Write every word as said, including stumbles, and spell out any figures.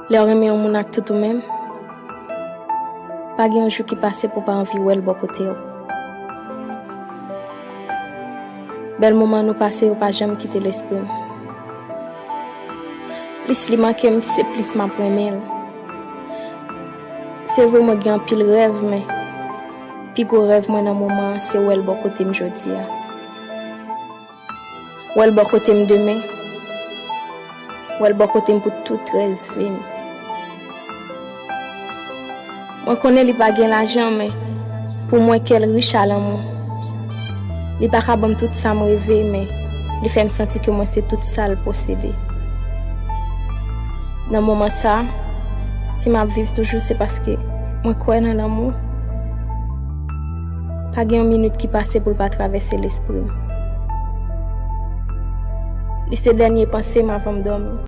Lè w renmen yon moun ak tout ou menm, pa gen yon jou ki pase pou w pa anvi wè l bò kote w. Bèl moman nou pase yo pa janm kite lespri m. Plis li manke m, se plis m ap renmen l. Se vre mwen gen anpil rèv, men pi gwo rèv mwen nan moman an se wè l bò kote m jodi a. Wè l bò kote m demen. Wè l bò kote m pou tout rès vi m. Mwen konnen li pa gen lajan, men pou mwen kè l rich a lanmou. Li pa ka ban m tout sa m reve, men li fè m santi ke mwen se tout sa l posede. Nan moman sa, si m ap viv toujou, se paske mwen kwè nan lanmou. Pa gen yon minit ki pase pou l pa travèse lespri m. Li se dènye panse m avan m dòmi.